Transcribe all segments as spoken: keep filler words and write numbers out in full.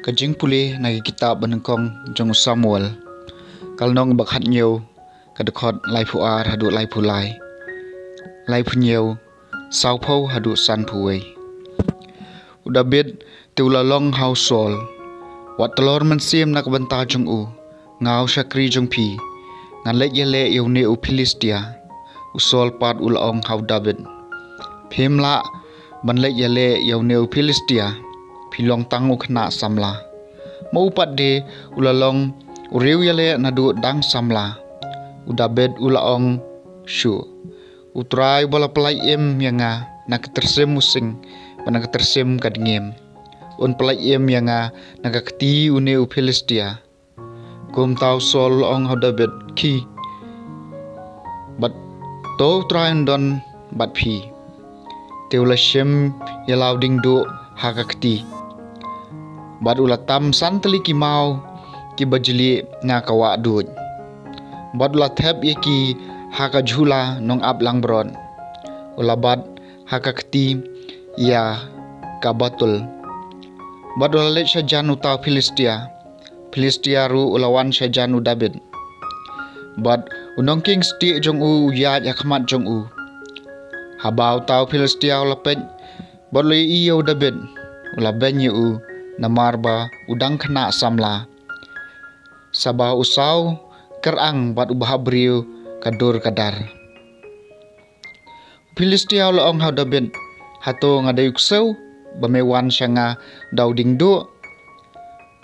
Ka jingpule na ka kitab ba nyngkong jong u Samuel. Ka lynnong ba khatñiew, ka dkhot laiphew ar haduh laiphew lai. Laiphew ñiew, sawphew haduh sanphew wei. U Dabid te u la ong ha u Saul: Wat tlor mynsiem na ka bynta jong u, nga u shakri jong phi. Ngan leit ïaleh ïa une u Philistia. U Saul pat u la ong ha u Dabid: Phim lah ban leit ïaleh ïa une u Philistia, phi long tang u khynnah samla. Ma u pat de u la long u riew ïaleh naduh dang samla. U Dabid u la ong shuh: U Trai uba la pyllait im ïa nga na ka tyrsim u sing bad na ka tyrsim ka dngiem, un pyllait im ïa nga na ka kti une u Philistia. Kumta u Saul u la ong ha u Dabid: Khie, bad to U Trai un don bad phi. Te u la shim ïa la u diengduh ha ka kti, bad u la tam san tylli ki maw kiba jlieh na ka wah duid, bad u la thep ïa ki ha ka jhula nongap langbrot. U la bat ha ka kti ïa ka batul, bad u la leit shajan uta u Philistia. Philistia ruh u la wan shajan u Dabid, bad u nongkieng stieh jong u u ïaid ha khmat jong u. Haba uta u Philistia u la peit bad u la ïohi ïa u Dabid, u la beiñ ïa u, namar ba u dang khynnah samla. Saba u saw kyrang bad u bhabriew ka dur ka dar. U Philistia u la ong ha u Dabid: Hato nga dei u ksew ba me wan sha nga da u diengduh?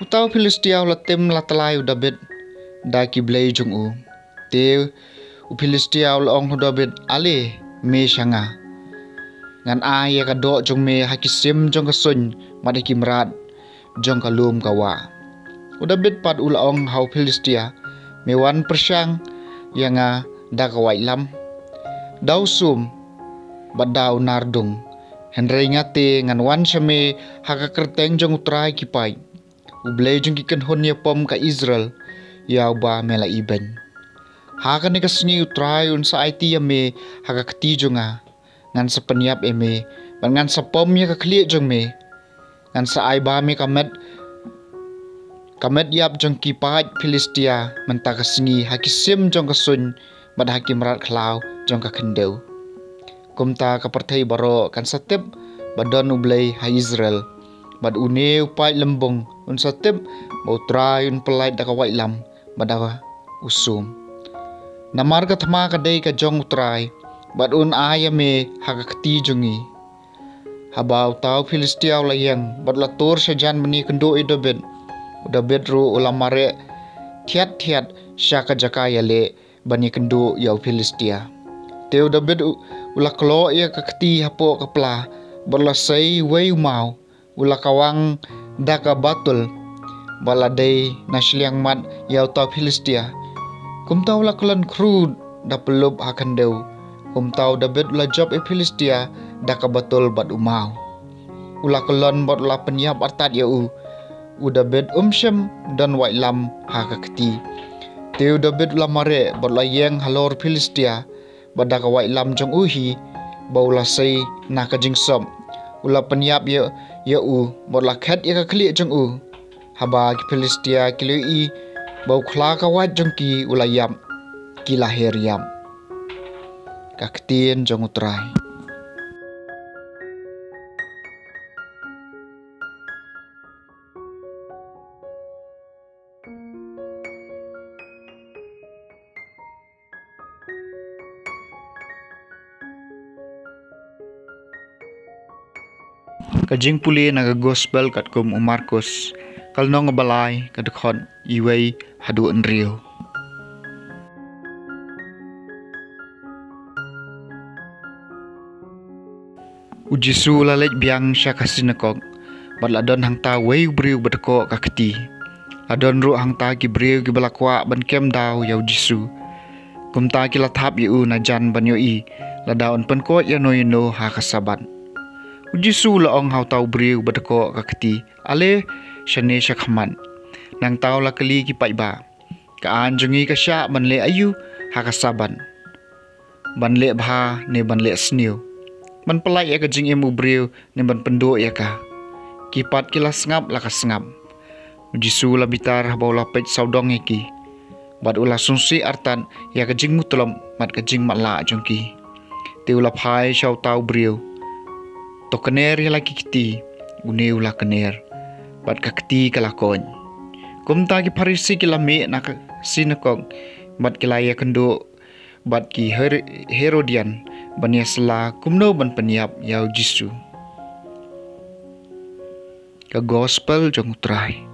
Uta u Philistia u la tim la tlai u Dabid da ki blei jong u. Te u Philistia u la ong ha u Dabid: Ale me sha nga, ngan ai ïa ka doh jong me ha ki sim jong ka suiñ bad ha ki mrad jong ka lum ka wah. U Dabid pat u la ong ha u Philistia: Me wan pyrshang ïa nga da ka waitlam, da u sum, bad da u nardung. Hynrei nga te ngan wan sha me ha ka kyrteng jong U Trai ki paid, U Blei jong ki kynhun ïapom ka Israel, ïa uba me la ibeiñ. Ha kane ka sngi U Trai un sa aiti ïa me ha ka kti jong nga. Ngan sa pynïap ïa me, bad ngan sa pom ïa ka khlieh jong me. Ngan sa ai ba me ka met, ka met ïap jong ki paid Philistia mynta ka sngi ha ki sim jong ka suiñ bad ha ki mrad khlaw jong ka khyndew. Kumta ka pyrthei baroh kan sa tip ba don U Blei ha Israel, bad une u paid lymbung un sa tip ba U Trai un pyllait da ka waitlam bad da u sum. Namar ka thma ka dei ka jong U Trai, bad un ai ïa me ha ka kti jong ngi. Haba uta u Philistia u la ïeng bad u la tur shajan ban ïakynduh ïa u Dabid, u Dabid ruh u la mareh thiat thiat sha ka jaka ïaleh ban ïakynduh ïa u Philistia. Te u Dabid u, u la kloh ïa ka kti hapoh ka pla, bad u la sei wei u maw, u la kawang da ka batul, bad la dei na shiliang mat ïa uta u Philistia. Kumta u la kyllon khrud da pyllup ha khyndew. Kumta u Dabid u la jop ïa u Philistia da ka batul bad u maw. U la kyllon bad u la pynïap artat ïa u. U Dabid um shym don waitlam ha ka kti. Te u Dabid u la mareh bad u la ïeng halor Philistia, bad da ka waitlam jong u hi ba u la sei na ka jingsop. U la pynïap ïa, ïa u, bad u la khet ïa ka khlieh jong u. Haba ki Philistia ki la ïohi ba u khla ka wait jong ki u la ïap, ki la her ïap. Ka ktien jong U Trai. Ka jingpule na ka gospel katkum u Markus, ka lynnong ba lai, ka dkhot iwei haduh hynriew. U Jisu u la leit biang sha ka synagog, bad la don hangta uwei u briew ba dkoh ka kti. La don ruh hangta ki briew kiba la kwah ban kem daw ïa u Jisu. Kumta ki la thap ïa u najan ban ïohi lada un pynkoit ïano ïano ha ka Sabbath. U Jisu u la ong ha uta u briew ba dkoh ka kti: Ale shane sha khmat. Nangta u la kylli ki paidbah: Ka aiñ jong ngi ka shah ban leh aïu ha ka Sabbath? Ban leh bha ne ban leh sniew? Ban pyllait ïa ka jingim u briew ne ban pynduh ïa ka? Ki pat ki la sngap la ka sngap. U Jisu u la bitar haba u la peit sawdong ïa ki, bad u la sngewsih artat ïa ka jingmutlop bad ka jingmatlah jong ki. Te u la phai sha uta u briew. To kner ïa la ki kti. Une u la kner, bad ka kti ka la koit. Kumta ki Pharisi ki la mih na ka sinagog, bad ki la ïakynduh bad ki Her- Herodian ban ïasylla kumno ban pynïap ïa u Jisu. Ka Gospel jong U Trai.